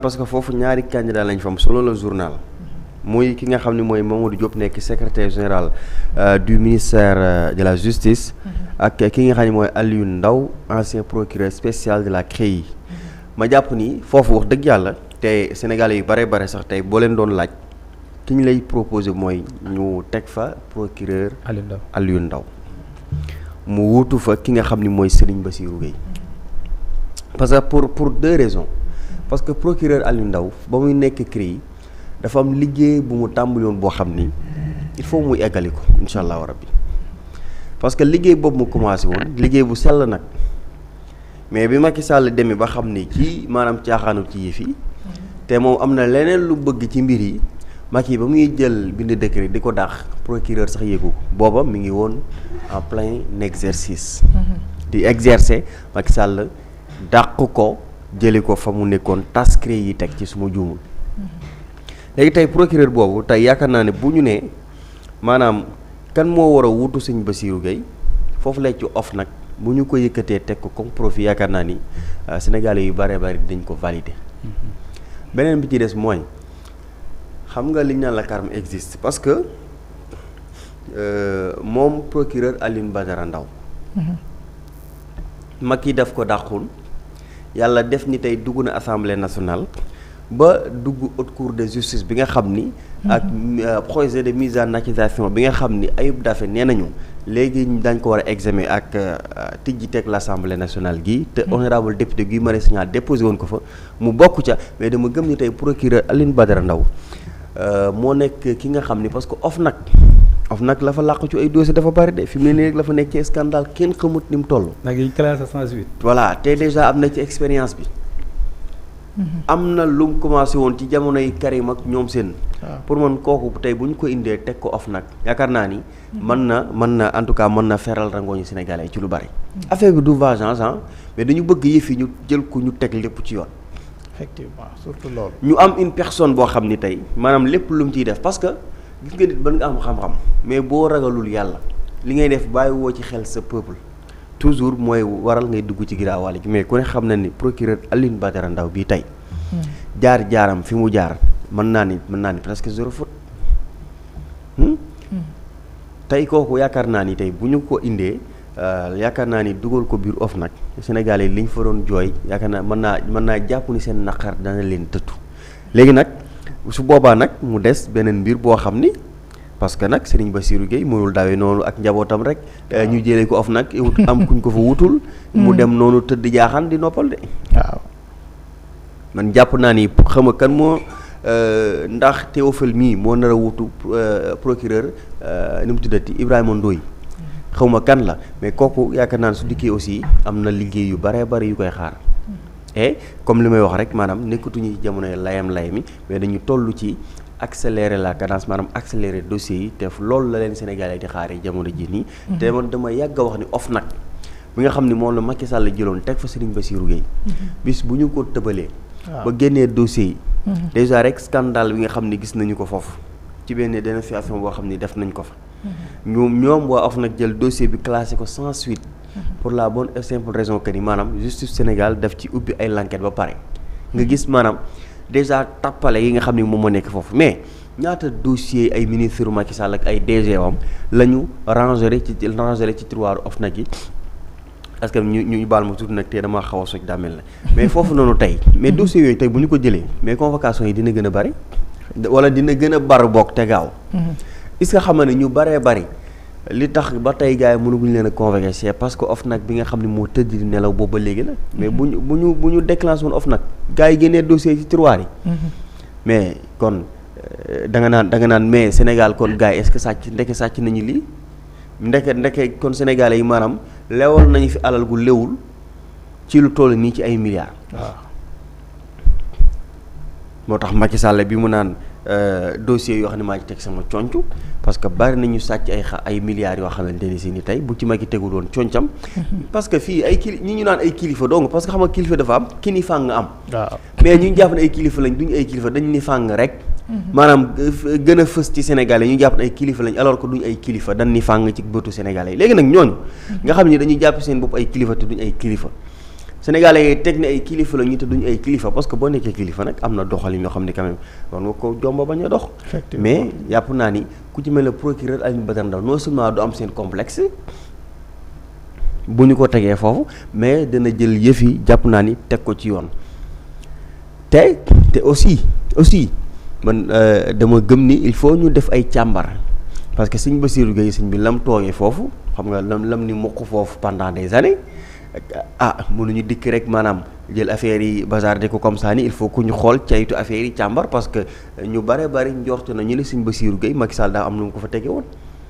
parce que foofu ñaari candidat lañ fa am selon le journal muy ki nga xam ne mooy Mamadou Diop nekk secrétaire général du ministère de la justice ak ki nga xam ne mooy Aliou Ndao ancien procureur spécial de la CREI ma jàpp ni foofu wax dëgg yàlla te Sénégalais yu bare sax tey boo leen doon laaj ki ñu lay proposé mooy ñu teg fa procureur Aliou Ndao mu wuutu fa ki nga xam ni mooy Serigne Bassirou Gueye parce que pour deux raisons. Parce que procureur Aliou Ndao ba muy nekk CREI dafa am liggéey bu mu tàmbali woon boo xam ni il faut muy eggali ko incha allahu rabbi parce que liggéey boobu mu commencé woon liggéey bu sell nag mais bi Macky Sall demee ba xam ni kii maanaam caaxaanu ci yëf yi te moom am na leneen lu bëgg ci mbir yi Macky ba muy jël bind décret di ko dàq procureur sax yéegu ko booba mi ngi woon en plein exercice di exercer Macky Sall dàq ko jëli ko fa mu nekkoon tas CREI yi teg ci suma juumul léegi tey procureur boobu tey yaakaar naa ne bu ñu nee maanaam kan moo war a wuutu sëñ Bassirou Gueye foofu lay ci off nag bu ñu ko yëkkatee teg ko comme profit yaakaar naa ni Sénégalais yu bare dañ ko valider beneen bi ci des mooy xam nga li ñu naan la karma existe parce que moom procureur Alioune Badara Ndao Macky daf ko dàqul yàlla def ni tey dugg na assemblée nationale ba dugg haute cour de justice bi nga xam ni. ak projet de mise en accusation bi nga xam ni Ayib Daffé nee nañu léegi dañ ko war a examiner ak tijji teg l' assemblée nationale gi te honorable député Guy Marius Sagna déposé woon ko fa mu bokk ca mais dama gëm ni tey procureur Alioune Badara Ndao moo nekk ki nga xam ni parce que OFNAC la fa làqu ci ay dossier dafa bari de fi mu ne nii rek la fa nekk ci scandale kenn xamut ni mu toll. nag yi classé 108. voilà te déjà am na ci expérience bi. am na lu mu commencé woon ci jamonoy Karim ak ñoom seen. pour man kooku tey bu ñu ko indee teg ko OFNAC yaakaar naa ni. mën na en tout cas mën na feral rangooñu Sénégalais ci lu bari. affaire bi du vengeance mais dañu bëgg yëf yi ñu jël ko ñu teg lépp ci yoon. effectivement surtout loolu. ñu am une personne boo xam ni tey maanaam lépp lu mu ciy def parce que. gis nga nit ban nga am xam-xam mais boo ragalul yàlla li ngay def bàyyi woo ci xel sa peuple toujours mooy waral ngay dugg ci giraawaale gi mais ku ne xam na ni procureur Alioune Badara Ndao bii tey jaar-jaaram fi mu jaar mën naa ni presque zéro faute tey kooku yaakaar naa ni tey bu ñu ko indee yaakaar naa ni dugal ko biir OFNAC Sénégalais li ñu fa doon jooy yaakaar naa mën naa jàpp ni seen naqar dana leen tëttu léegi nag su boobaa nag mu des beneen mbir boo xam ni parce que nag Serigne Bassirou Gueye mënul dawee noonu ak njabootam rek ñu jëlee ko OFNAC am kuñ ko fa wutul mu dem noonu tëdd jaaxaan di noppal de waaw man jàpp naa ni xama kan moo ndax Théophile mii moo nar a wutu procureur ni mu tuddati Ibrahima Ndoye xawma kan la mais kooku yaakaar naa ne su dikkee aussi am na liggéey yu bare yu koy xaar et comme li may wax rek maanaam nekkatuñu ci jamonoy layam-layami mais dañu toll ci accélérer la cadence maanaam accélérer dossiers yi te loolu la leen Sénégalais di xaaree jamono ji nii. te man dama yàgg a wax ni OFNAC bi nga xam ni moom la Macky Sall jëloon teg fa Serigne Bassirou Gueye. bis bu ñu ko tëbalee. ba génnee dossiers yi. déjà rek scandale bi nga xam ni gis nañu ko foofu ci benn dénonciation boo xam ni def nañ ko fa. ñoom waa OFNAC jël dossier bi classé ko sans suite. pour la bonne et simple raison que ni maanaam justice Sénégal daf ci ubbi ay l'enquête ba pare nga gis maanaam déjà tappale yi nga xam ne moom moo nekk foofu mais ñaata dossier ay ministre Macky Sall ak ay DG wam la ñu rangere ci tiroiru OFNAC yi parce que ñu baal ma tuuti nag te damaa xaw a soj daa mel na mais foofu noonu tey mais dossiers yooyu tey bu ñu ko jëlee mais convocation yi dina gën a bari wala dina gën a bar bokk te gaaw est-ce que xam nga ne ñu baree bari li tax ba tey gars yi mënaguñu leen a convoqué c'est parce que OFNAC bi nga xam ne moo tëdd di nelaw boobu ba léegi la mais bu ñu déclenché woon OFNAC gars yi génnee dossier ci tiroir yi mais kon da nga naan mais Sénégal kon gars yi est-ce que sàcc nañu lii ndeke kon Sénégalais yi maanaam lewal nañu fi alal gu lewul ci lu toll nii ci ay milliards. waaw moo tax Macky Sall bi mu naan dossier yoo xam ne maa ci teg sama conc parce que bari nañu sàcc ay milliards yoo xamante ni si ni tey bu ci Macky tegu doon concam parce que fii ay ñu naan ay kilifa donc parce que xam nga kilifa dafa am ki ni fàng am mais ñu jàpp ne ay kilifa lañ duñu ay kilifa dañu ni fàng rek maanaam gën a fës ci Sénégalais ñu jàpp ne ay kilifa lañ alors que duñu ay kilifa dañ ni fàng ci bëtu Sénégalais yi léegi nag ñooñu nga xam ne dañuy jàpp seen bopp ay kilifa te duñu ay kilifa Sénégalais yi teg ne ay kilifa la ñu te duñu ay kilifa parce que boo nekkee kilifa nag am na doxalin yoo xam ne quand même war nga ko jomba bañ a dox. mais yàpp naa ni ku ci mel ne procureur Alioune Badara Ndao non seulement du am seen complexe bu ñu ko tegee foofu mais dana jël yëf yi jàpp naa ni teg ko ci yoon te aussi man dama gëm ni il faut ñu def ay càmbar parce que sëñ Bassirou Gueye sëñ bi lam toogee foofu xam nga lam ni mokk foofu pendant des années. Mënuñu dikk rek maanaam jël affaire yi bazardé ko comme ça ni il faut que ñu xool caytu affaire yi càmbar parce que ñu bare bari njort nañu ne sëñ Bassirou Gueye Macky Sall daa am nu mu ko fa tege woon.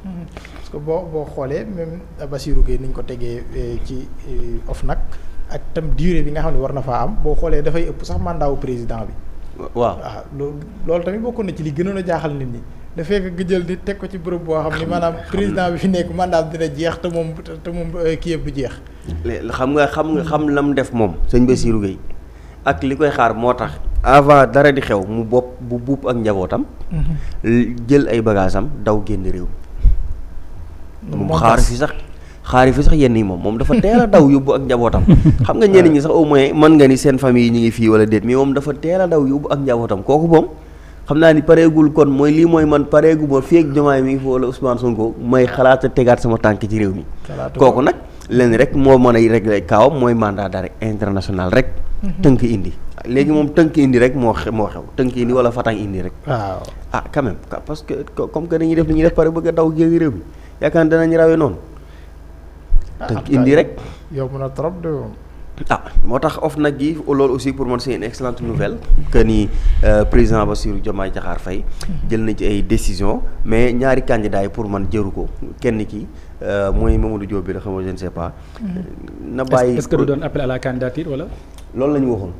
parce que boo xoolee même Bassirou Gueye ni ñu ko tegee ci OFNAC ak tam durée bi nga xam ne war na faa am boo xoolee dafay ëpp sax mandat wu président bi. waaw loolu tamit bokkoon na ci li gënoon a jaaxal nit ñi. dafay nga jël di teg ko ci bërëb boo xam ni maanaam président bi fi nekk mandat dina jeex te moom kii yëpp du jeex. xam lam def moom sëñ Bassirou Gueye ak li koy xaar moo tax avant dara di xew mu buub ak njabootam. jël ay bagaasam daw génn réew mi. moom xaari fi sax yenn yi moom dafa teel a daw yóbbu ak njabootam. xam nga ñenn ñi sax au moins mën nga ni seen famille yi ñu ngi fii wala déet mais moom dafa teel a daw yóbbu ak njabootam kooku moom. xam naa ni pareegul kon mooy lii mooy man pareegu ma fii ak Diomaye mi ngi fi wala Ousmane Sonko may xalaat a tegaat sama tànk ci réew mi. kooku nag leen rek moo mën a régler kaawam mooy mandat d'arrêt international rek. tënk indi léegi moom tënk indi rek moo xew tënk indi wala fatang indi rek. waaw quand même parce que comme que dañuy def li ñuy def pare bëgg a daw génn réew mi yaakaar danañ rawee noonu. tënk indi rek. yow mën a trop de. moo tax OFNAC gi loolu aussi pour man c'est une excellente nouvelle que ni président Bassirou Diomaye Diakhar Faye jël na ci ay décisions mais ñaari candidats yi pour man jëru ko kenn ki mooy Mamadou Diop bi la xam nga je ne sais pas. na bàyyi est-ce que du doon appel à la candidature wala. loolu la ñu waxoon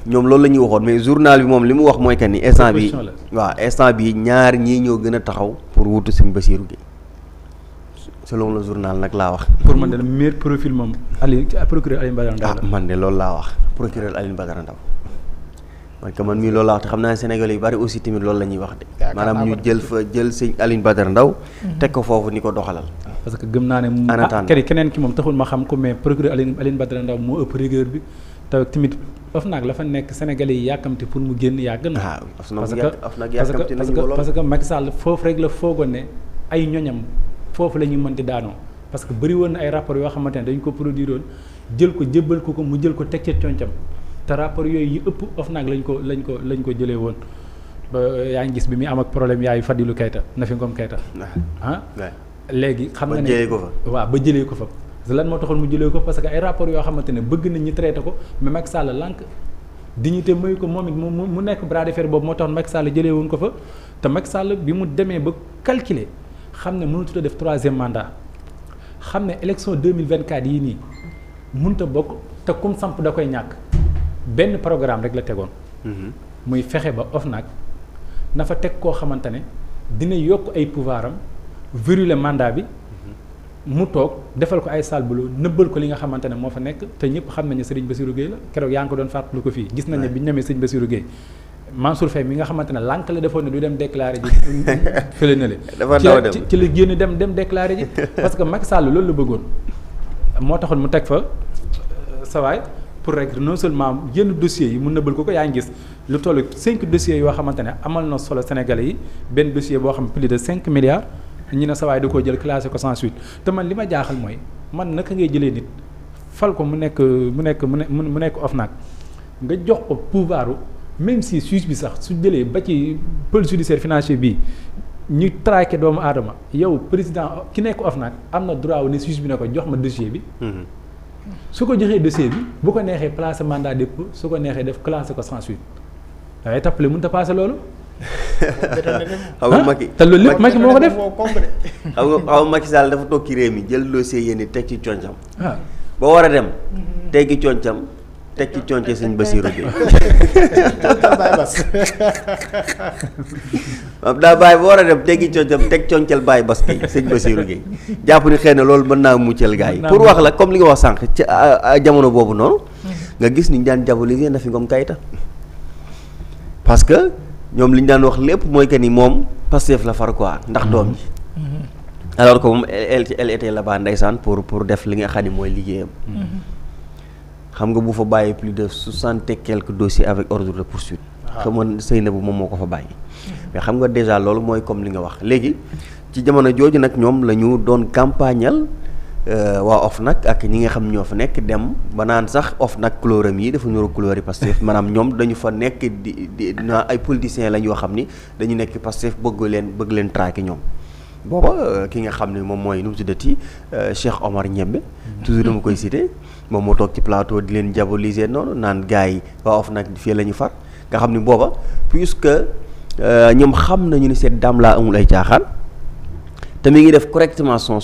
ñoom loolu la ñuy waxoon mais journal bi moom li mu wax mooy que ni instant bi instant bi ñaar ñii ñoo gën a taxaw pour wutu sëñ Bassirou Gueye selon le journal nag laa wax. pour man de meilleur profil moom procureur Alioune Badara Ndao man de loolu laa wax procureur Alioune Badara Ndao man mii loolu laa wax te xam naa Sénégalais yu bari aussi tamit loolu la ñuy wax de. maanaam ñu jël sëñ Alioune Badara Ndao teg ko foofu ni ko doxalal. parce que gëm naa ne keneen ki moom taxul ma xam ko mais procureur Alioune Badara Ndao moo ëpp rigueur bi te tamit OFNAC la fa nekk Sénégalais yi yàkkamti pour mu génn yàgg na. parce que Macky Sall foofu rek la foogoon ne ay ñoñam foofu la ñuy mënti daanoo parce que bëri woon na ay rapports yoo xamante ne dañ ko produire woon jël ko jébbal ko mu jël ko teg ca concam te rapport yooyu yi ëpp OFNAC lañ ko jëlee woon ba yaa ngi gis bi muy am ak problème yaayu Fadilou Keita Nafi Ngom Keita léegi xam nga ne waaw ba jëlee ko fa parce que lan moo taxoon mu jëlee ko parce que ay rapports yoo xamante ne bëgg nañ ñu traité ko mais Macky Sall lànk dignité mayu ko moom it mu nekk bras de fer boobu moo taxoon Macky Sall jëlee woon ko fa te Macky Sall bi mu demee ba calculer xam ne mënut a def 3e mandat xam ne élection 2024 yii nii mënut a bokk te comme samp da koy ñàkk benn programme rek la tegoon. muy fexe ba OFNAC na fa teg koo xamante ne dina yokk ay pouvoir am verrouiller mandat bi mu toog defal ko ay salbulu nëbbal ko li nga xamante ne moo fa nekk te ñëpp xam nañu Serigne Bassirou Gueye la keroog yaa ngi ko doon fàttali ko fii gis nañ ne bi ñu ñemee Serigne Bassirou Gueye Mansour Faye mi nga xamante ne lànk la defoon ne du dem déclaré ji fële na le ci la génn dem déclaré ji parce que Macky Sall loolu la bëggoon moo taxoon mu teg fa sawaay pour rek non seulement yenn dossiers yi mu nëbbal ko yaa ngi gis lu toll 5 dossiers yoo xamante ne amal na solo Sénégalais yi benn dossier boo xam plus de 5 milliards ñi ne sawaay da koo jël classé ko sans suite te man li ma jaaxal mooy man naka ngay jëlee nit fal ko mu nekk OFNAC nga jox ko pouvoir même si juge bi sax su jëlee ba ci pôle judiciaire financier bii ñu traqué doomu aadama yow président ki nekk OFNAC am na droit wu ne juge bi ne ko jox ma dossier bi. su ko joxee dossier bi bu ko neexee placer mandat dépôt su ko neexee def classé ko sans suite dangay tappale mënut a passé loolu. xam nga Macky te loolu lépp Macky moo ko def. xam nga Macky Sall dafa toog ci réew mi jël dossier yéen teg ci concam. ba war a dem teggi concam. teg ci conce sëñ Bassirou Gueye daa bàyyi ba war a dem teggi concam teg concel bàyyi bas kay sëñ Bassirou Gueye jàpp ni xëy na loolu mën naa muccal gars yi pour wax la comme li nga wax sànq ci jamono boobu noonu nga gis ni ñu daan diaboliser Nafi Ngom Keïta parce que ñoom li ñu daan wax lépp mooy que ni moom Pastef la far quoi ndax doom ji alors que moom elle était là-bas ndeysaan pour def li nga xam ni mooy liggéeyam xam nga bu fa bàyyi plus de 60 et quelques dossiers avec ordre de poursuite. xam nga Seynabou moom moo ko fa bàyyi. mais xam nga déjà loolu mooy comme li nga wax léegi ci jamono jooju nag ñoom la ñu doon campagnal waa OFNAC ak ñi nga xam ñoo fa nekk dem ba naan sax OFNAC couleuram yi dafa ñoro couleur yi Pastef maanaam ñoom dañu fa nekk di ay politiciens lañ yoo xam ni dañu nekk Pastef bëgg leen traquer ñoom. booba ki nga xam ne moom mooy nu mu tuddati Cheikh Omar Ñebbe toujours dama koy cité moom moo toog ci plateau di leen diaboliser noonu naan gars yi waa OFNAC fii la ñu far nga xam ni booba puisque ñoom xam nañu ni cette dame là amul ay caaxaan te mi ngi def correctement son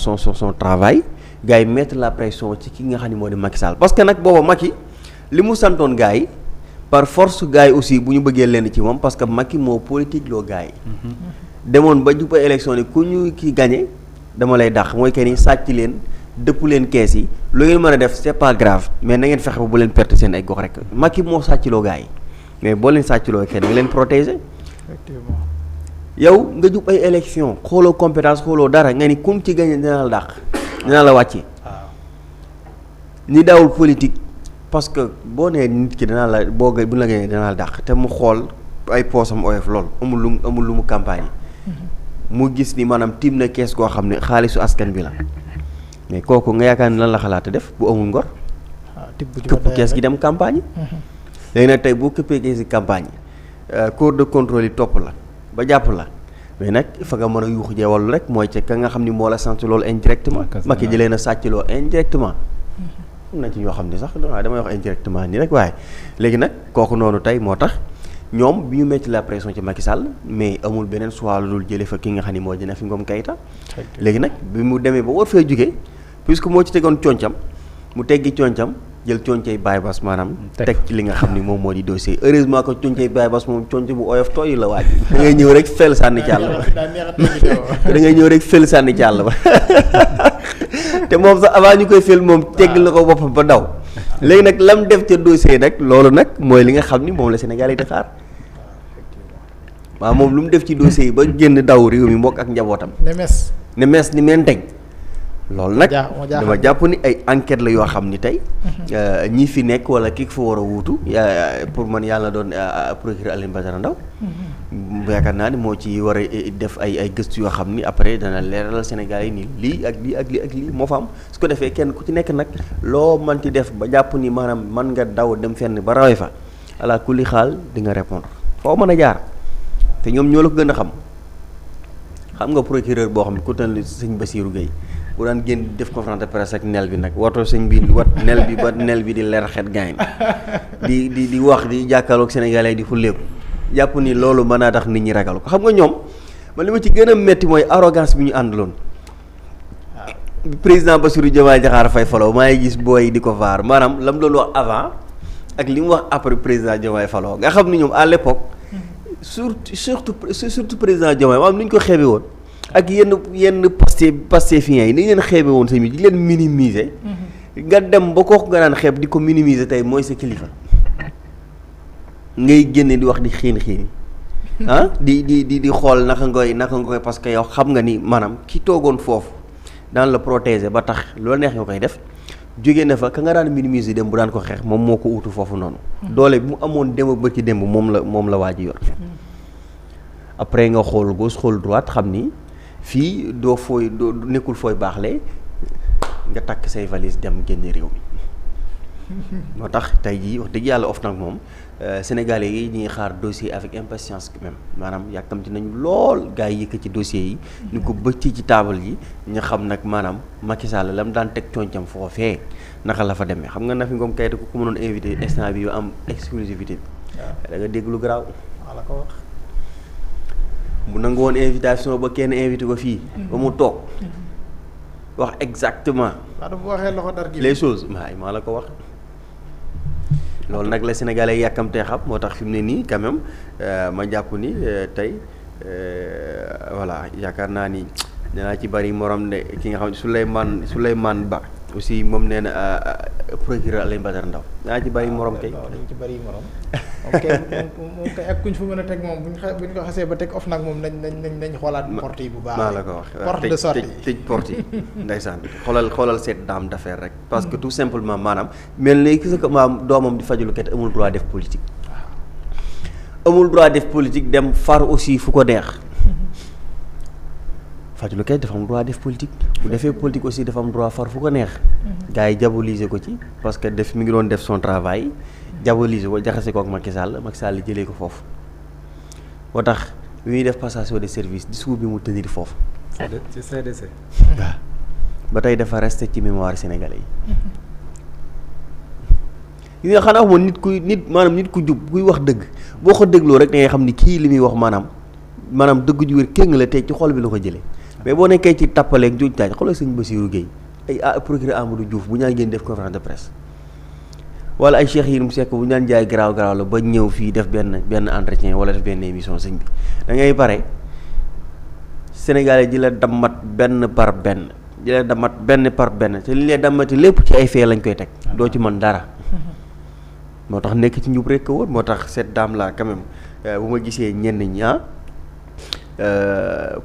travail gars yi mettre la pression ci ki nga xam ne moo di Macky Sall parce que nag booba Macky li mu santoon gars yi par force gars yi aussi bu ñu bëggee lenn ci moom parce que Macky moo politique loo gars yi demoon ba jubba élection ni ku ñu ki gagné dama lay dàq mooy que ni sàcc leen dëpp leen kees yi lu ngeen mën a def c'est pas grave mais na ngeen fexe ba bu leen perte seen ay gox rek Macky moo sàccloo gars yi mais boo leen sàccloo kenn nga leen protéger. Effectivement. yow nga jub ay élection xooloo compétence xooloo dara nga ni kum ci gagné dina la dàq dina la wàcce. ni daawul politique parce que boo nee nit ki danaa la boo bu la gagné dina la dàq te mu xool ay poosam oyof lool amul lu mu campagne. mu gis ni maanaam tiim na kees goo xam ne xaalisu askan bi la mais kooku nga yaakaar ni lan la xalaata def bu amul ngor. këpp kees gi dem campagne. léegi nag tey boo këppee kees gi campagne corps de contrôle yi topp la ba jàpp la mais nag fa nga mën a yuuxu jeewal rek mooy ca ka nga xam ni moo la sant loolu indirectement. Macky jëlee na sàcc loo indirectement. am na ci ñoo xam ne sax damay wax indirectement nii rek waaye léegi nag kooku noonu tey moo tax. ñoom bi ñu metti la pression ci Macky Sall mais amul beneen choix lu dul jëlee fa ki nga xam ni moo dina fi Ngom Keïta léegi nag bi mu demee ba war fee jógee puisque moo ci tegoon concam mu teggi concam jël concay Baye Bass maanaam teg ci li nga xam ni moom moo di dossier heureusement que concay Baye Bass moom conc bu oyof tooy la waaj da ngay ñëw rek fel sànni ci àll ba da ngay ñëw rek fel sànni ci àll ba te moom sax avant ñu koy fel moom tegg na ko boppam ba daw léegi nag lam def ca dossier nag loolu nag mooy li nga xam ni moom la Sénégal yi di xaar waaw moom lu mu def ci dossier yi ba génn daw réew mi mbokk ak njabootam. ne mes ni meen teg loolu nag dama jàpp ni ay enquête la yoo xam ni tey ñi fi nekk wala ki fa war a wuutu pour man yàlla doon procureur Alioune Badara Ndao yaakaar naa ni moo ci war a def ay gëstu yoo xam ni après dana leeralal Sénégal yi nii lii ak lii ak lii ak lii moo fa am su ko defee kenn ku ci nekk nag loo mën ci def ba jàpp ni maanaam mën nga daw dem fenn ba rawee fa ala kulli xaal di nga répondre foo mën a jaar te ñoom ñoo la ko gën a xam nga procureur boo xam ne ku tal sëñ Bassirou Gueye bu daan génn def conférence de presse ak nel bi nag wato sëñ bi wat nel bi ba nel bi di leer xet gaañ di wax di jàkkaarloog sénégalais di xulleeku jàpp ni loolu mën naa tax nit ñi ragal ko xam nga ñoom man li ma ci gën a metti mooy arrogance bi ñu àndaloon président Bassirou Diomaye Diakhar Faye faloo maa ngi gis booy di ko vaar maanaam la mu doon wax avant ak li mu wax après président Diomaye faloo nga xam ni ñoom à l'époque surtout président Diomaye maanaam ni ñu ko xeebe woon ak yenn Pastefien yi ni leen xeebe woon sëñ bi di leen minimiser nga dem ba kooku nga naan xeeb di ko minimiser tey mooy sa kilifa ngay génne di wax di xiin di xool naka nga koy parce que yow xam nga ni maanaam ki toogoon foofu daan la protéger ba tax loolu neex nga koy def jóge na fa ka nga daan minimiser dem bu daan ko xeex moom moo ko utu foofu noonu doole bi mu amoon démb ba ci démb moom la waa ji yor après nga xool gauche xool droite xam ni fii doo nekkul fooy baaxle nga takk say valise dem génne réew mi moo tax tey jii wax dëgg yàlla OFNAC moom Sénégalais yi ñuy xaar dossier avec impatience quand même maanaam yàkkamti nañu lool gars yi yëkk ci dossier yi ñu ko bëcc ci taabal yi ñu xam nag maanaam Macky Sall la mu daan teg concam foofee naka la fa demee xam nga Nafi Ngom Keïta ku mënoon invité instant bi yu am exclusivité bi da nga dégg lu garaaw la ko wax bu nangu woon invitation ba kenn invité ko fii ba mu toog wax exactement les choses maa la ko wax loolu nag la Sénégalais yàkkamtee xam moo tax fi mu ne nii quand même ma jàpp ni tey voilà yaakaar naa ni dinaa ci bari morom de ki nga xam ne Souleymane Ba aussi moom nee na procureur Alioune Badara Ndao daa ci bari morom kay. dañ ci bari morom. moom kay ak kuñ fa mën a teg moom buñ ko xasee ba teg of nag moom nañ xoolaat porte yi bu baax. maa la ko wax porte de sortie tëj porte yi ndeysaan xoolal cette dame d'affaires rek. parce que tout simplement maanaam mel ni ki sa ko maam doomam di fajulu kat amul droit def politique. amul droit def politique dem far aussi fu ko neex. Fadilou Keita dafa am droit def politique bu defee politique aussi dafa am droit far fu ko neex. gars yi diaboliser ko ci parce que mi ngi doon def son travail. diaboliser ko jaxase ko ak Macky Sall jëlee ko foofu. moo tax bi muy def passation de service discours bi mu tenir foofu. ci CDC. waaw ba tey dafa resté ci mémoire sénégalais yi. nga xanaa moom nit ku jub kuy wax dëgg boo ko dégloo rek da ngay xam ni kii li muy wax maanaam dëgg ju wér kéng la tey ci xol bi la ko jëlee. mais boo nekkee ci tàppaleeg juuj taaj xoolal sëñ Bassirou Guèye ay procureur Amadou Diouf bu ñaan ngeen def conférence de presse wala ay Cheikh Yérim Seck bu ñaan jaay garaaw la ba ñëw fii def benn entretien wala def benn émission sëñ bi da ngay pare Sénégalais di la dammat benn par benn te li lay dammati lépp ci ay fee lañ koy teg doo ci mën dara moo tax nekk ci njub rek ko woon moo tax cette dame là quand même bu ma gisee ñenn ñi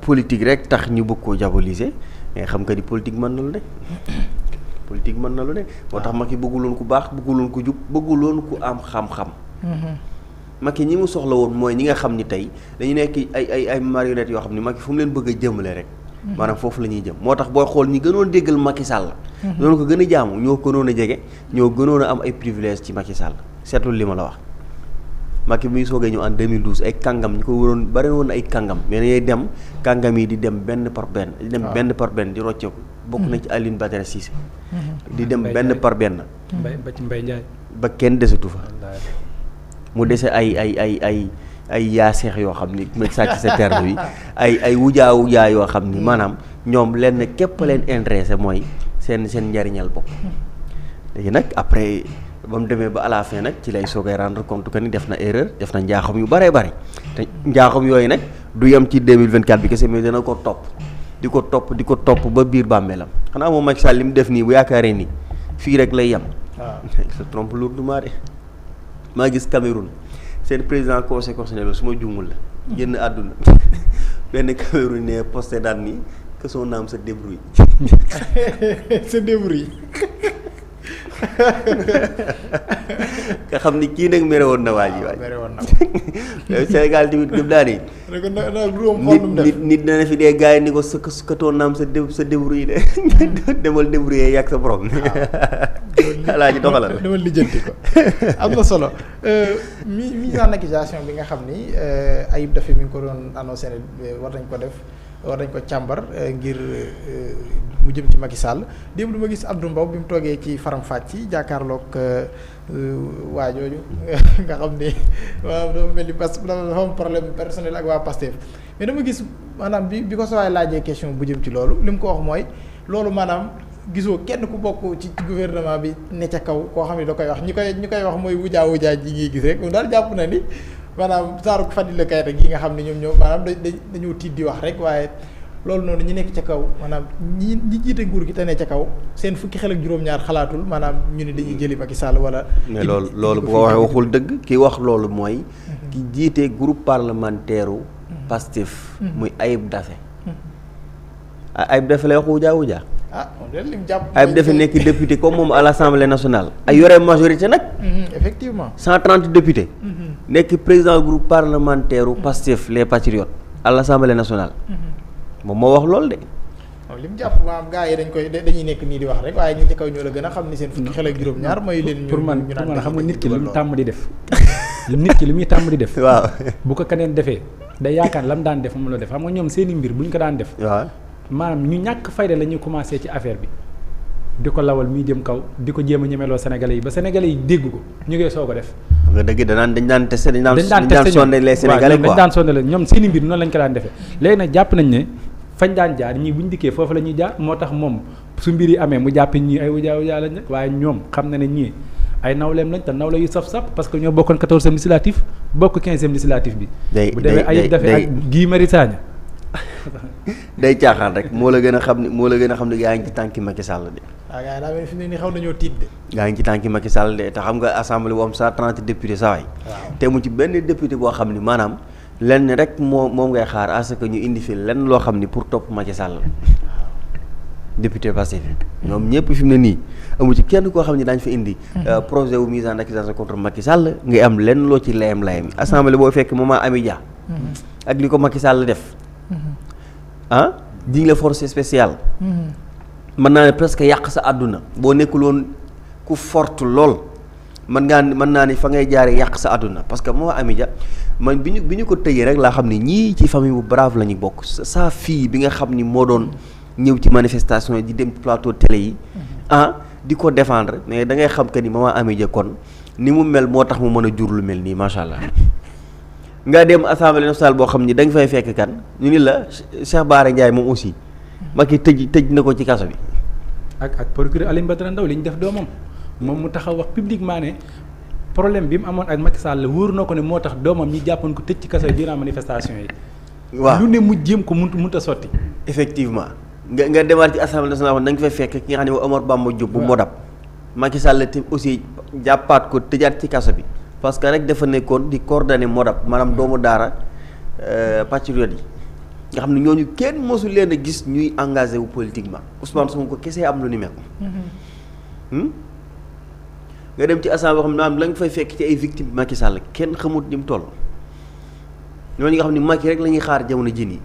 politique rek tax ñu bëgg koo diaboliser mais xam nga ni politique mën na lu ne. moo tax Macky bëgguloon ku baax bëgguloon ku jub bëgguloon ku am xam-xam. Macky ñi mu soxla woon mooy ñi nga xam ni tey dañu nekk ay marionnettes yoo xam ni Macky fu mu leen bëgg a jëmale rek. maanaam foofu la ñuy jëm moo tax booy xool ñi gënoon déggal Macky Sall. doon ko gën a jaamu ñoo gënoon a jege ñoo gënoon a am ay privilèges ci Macky Sall seetlu li ma la wax. Macky bi muy soogee ñëw en 2012 ay kàngam ñu ko waroon bari woon ay kàngam mais dañuy dem kàngam yi di dem benn par benn. di rocceeku. bokk na ci Alioune Badara Cissé. di dem benn par benn. ba ci Mbaye Ndiaye. ba kenn desatu fa. mu dese ay yaaseex yoo xam ni ma sàcc sa terme bi ay wujaa yoo xam ni maanaam ñoom lenn képp leen intéressé mooy seen njariñal bopp. léegi nag après. ba mu demee ba à la fin nag ci lay soogay rendre compte que ni def na erreur def na njaaxum yu bëree bëri te njaaxum yooyu nag du yem ci 2024 bi kese mais dana ko topp di ko topp ba biir bàmmeelam xanaa moom Macky Sall li mu def nii bu yaakaaree ni fii rek lay yem. waaw se trompe lourdement de maa gis Cameroun seen président conseil constitutionnel su ma juumul la génn àdduna benn Cameroun ne posté daan ni que son âme se débrouille. se débrouille. nga xam ni kii nag mere woon na waa ji waay. mere woon na Sénégal tamit gëm naa ni. nit dana fi dee gars yi ni ko sa katoon naam sa débrouille de demal débrouiller yàgg sa borom. alaa ji doxalal demal lijjanti ko am na solo. mise en accusation bi nga xam ni Ayib Daffé mi ngi ko doon annoncé ne war nañ ko càmbar ngir mu jëm ci Macky Sall démb du ma gis Abdou Mbow bi mu toogee ci Faram Facce jàkkaarloog waa jooju nga xam ni waaw dafa mel ni parce que dafa am problème personnel ak waa Pastef mais dama gis maanaam bi ko sawaay laajee question bu jëm ci loolu li mu ko wax mooy loolu maanaam gisoo kenn ku bokk ci gouvernement bi ne ca kaw koo xam ne da koy wax ñi koy wax mooy wujaa ji ngi gis rek moom daal jàpp na ni maanaam saaru Fadilou Keita gi nga xam ne ñoom maanaam dañoo tiit di wax rek waaye loolu noonu ñi nekk ca kaw maanaam ñi jiite nguur gi te ne ca kaw seen fukki xel ak juróom-ñaar xalaatul maanaam ñu ni dañuy jëli Macky Sall wala. mais loolu bu ko waxee waxul dëgg ki wax loolu mooy. ki jiite groupe parlementaire Pastef. muy Ayib Daffé. Ayib Daffé lay wax wujaa. moom de lim jàpp. Ayib Daffé nekk député comme moom à l'Assemblée nationale. ay yore majorité nag. effectivement 130 députés. nekk président groupe parlementaire Pastef les Patriotes à l'Assemblée nationale. moom moo wax loolu de. waaw li mu jàpp maam gars yi dañuy nekk nii di wax rek waaye ñi ci kaw ñoo la gën a xam ni seen fukki xel ak juróom-ñaar mooy leen. pour man xam nga nit ki li mu tàmm di def. nit ki li muy tàmm di def. waaw bu ko keneen defee day yaakaar la mu daan def moom la def xam nga ñoom seen i mbir bu ñu ko daan def. waaw maanaam ñu ñàkk fayda la ñuy commencé ci affaire bi. di ko lawal muy jëm kaw di ko jéem a ñemeloo Sénégalais yi ba Sénégalais yi dégg ko ñu ngi soog a def. nga dëgg dañ daan testé dañ daan sonné les Sénégalais quoi dañ daan sonné la ñoom seen i mbir noonu lañ ko daan defee léegi nag jàpp nañ ne fañ daan jaar ñii bu ñu dikkee foofu la ñuy jaar moo tax moom su mbir yi amee mu jàpp ñii ay wujaa lañ nag waaye ñoom xam na ne ñii ay nawleem lañ te nawle yu saf-saf parce que ñoo bokkoon 14e législatif bokk 15e législatif bi. bu demee Ayib Daffé ak Guy Marius Sagna day caaxaan rek moo la gën a xam ne yaa ngi ci tànki Macky Sall de. waaw gars yi daa mel ni fi mu ne nii xaw nañoo tiit de. yaa ngi ci tànki Macky Sall de te xam nga assemblée bu am 130 députés saa waay. te mu ci benn député boo xam ni maanaam lenn rek moom ngay xaar à ce que ñu indi fi lenn loo xam ni pour topp Macky Sall. député Pastef ñoom ñëpp fi mu ne nii amu ci kenn koo xam ne daañu fa indi. projet wu mise en accusation contre Macky Sall ngay am lenn loo ci layam assemblée boo fekk moment Amy Dia. ak li ko Macky Sall def. diñ la force spéciale. mën naa ne presque yàq sa àdduna boo nekkul woon ku forte lool mën naa ni fa ngay jaaree yàq sa àdduna parce que moment Amy Dia man bi ñu ko tëjee rek laa xam ne ñii ci famille bu brave la ñu bokk sa fille bi nga xam ni moo doon. ñëw ci manifestation yi di dem plateau télé yi di ko défendre mais da ngay xam que ni maman Amy Dia kon ni mu mel moo tax mu mën a jur lu mel nii macha allah nga dem assemblée nationale boo xam ni da nga fay fekk kan ñu ni la Cheikh Bara Ndiaye moom aussi Macky tëj na ko ci kaso bi. ak procureur Alioune Badara Ndao li ñu def doomam moom mu taxaw wax publiquement ne problème bi mu amoon ak Macky Sall wóor na ko ne moo tax doomam ñi jàppoon ko tëj ci kaso yi durant manifestation yi. waaw lu ne mu jéem ko mënut a sotti. effectivement. nga demaat ci assemblée nationale da nga fay fekk ki nga xam ne mooy Omar Bamba Diop bu Modap Macky Sall te aussi jàppaat ko tëjaat ci kaso bi parce que rek dafa nekkoon di coordonner Modap maanaam doomu daara patriote yi nga xam ne ñooñu kenn mosul leen a gis ñuy engagé wu politiquement Ousmane Sonko kese am lu ni mel. nga dem ci assemblée boo xam ne maanaam la nga fay fekk ci ay victimes Macky Sall kenn xamut ni mu toll ñooñu nga xam ne Macky rek la ñuy xaar jamono jii nii